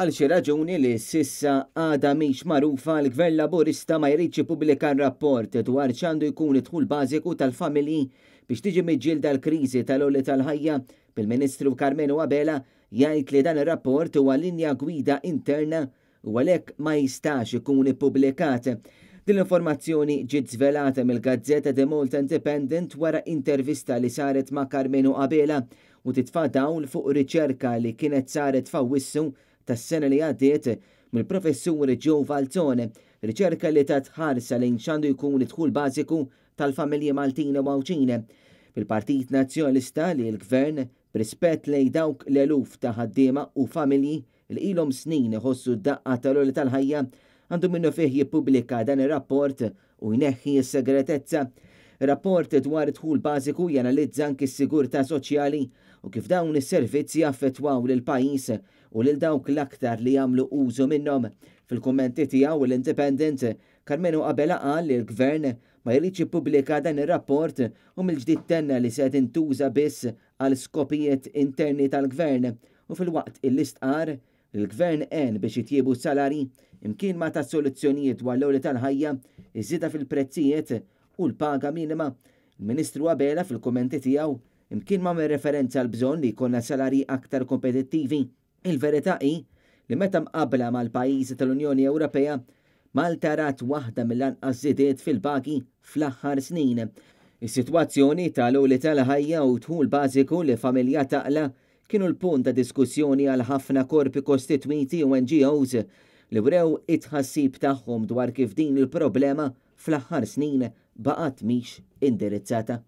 Għal xi raġuni li s'issa għadha mhix magħrufa, l-Gvern Laburista ma jridx jippubblika r-rapport dwar x'għandu jkun id-dħul bażiku tal-familji biex tiġi miġġielda l-kriżi tal-għoli tal-ħajja, bil-Ministru Karmenu Abela jgħid li dan ir-rapport huwa linja gwida interna u għalhekk ma jistax ikun ippubblikat. Din l-informazzjoni ġiet żvelata mill-gazzetta The Malta Independent wara intervista li saret ma' Karmenu Abela u titfa' dawl fuq riċerka li kienet saret f'Awwissu tas-sena li għaddiet mill-Professur Joe Falzon, riċerka li tat ħarsa lejn x'għandu jkun id-dħul bażiku tal-familji Maltin u Għawdxin. Bil-Partit Nazzjonalista li l-Gvern, b'rispett lejn dawk l-eluf ta' ħaddiema u familji li ilhom snin iħossu d-daqqa tal-għoli tal-ħajja, għandu minnufih jippubblika dan ir-rapport u jneħħi s-segretezza. Ir-rapport dwar id-dħul bażiku janalizza anki s-sigurtà soċjali u kif dawn is-servizzi jaffettwaw lill-pajjiż u lil dawk l-aktar li jagħmlu użu minnhom. Fil-kummenti tiegħu l-Independent, Karmenu Abela qal li l-Gvern ma jridx jippubblika dan ir-rapport u mill-ġdid tenna li se tintuża biss għal skopijiet interni tal-Gvern u filwaqt illi stqarr li l-Gvern għen biex jitjiebu s-salarji, imkien ma ta soluzzjonijiet dwar l-għoli tal-ħajja, iż-żieda fil-prezzijiet u l-paga minima. Il-Ministru Abela fil-kummenti tiegħu imkien m'għamel referenza għall-bżonn li jkollna salarji aktar kompetittivi. Il-verità hi li meta mqabbla mal-pajjiżi tal-Unjoni Ewropea, Malta rat waħda mill-anqas żidiet fil-pagi fl-aħħar snin. Is-sitwazzjoni tal-għoli tal-ħajja u dħul bażiku li familja taqla' kienu l-punt ta' diskussjoni għal ħafna korpi kostitwiti u NGOs li wrew it-tħassib tagħhom dwar kif din il-problema fl-aħħar snin baqgħet mhix indirizzata.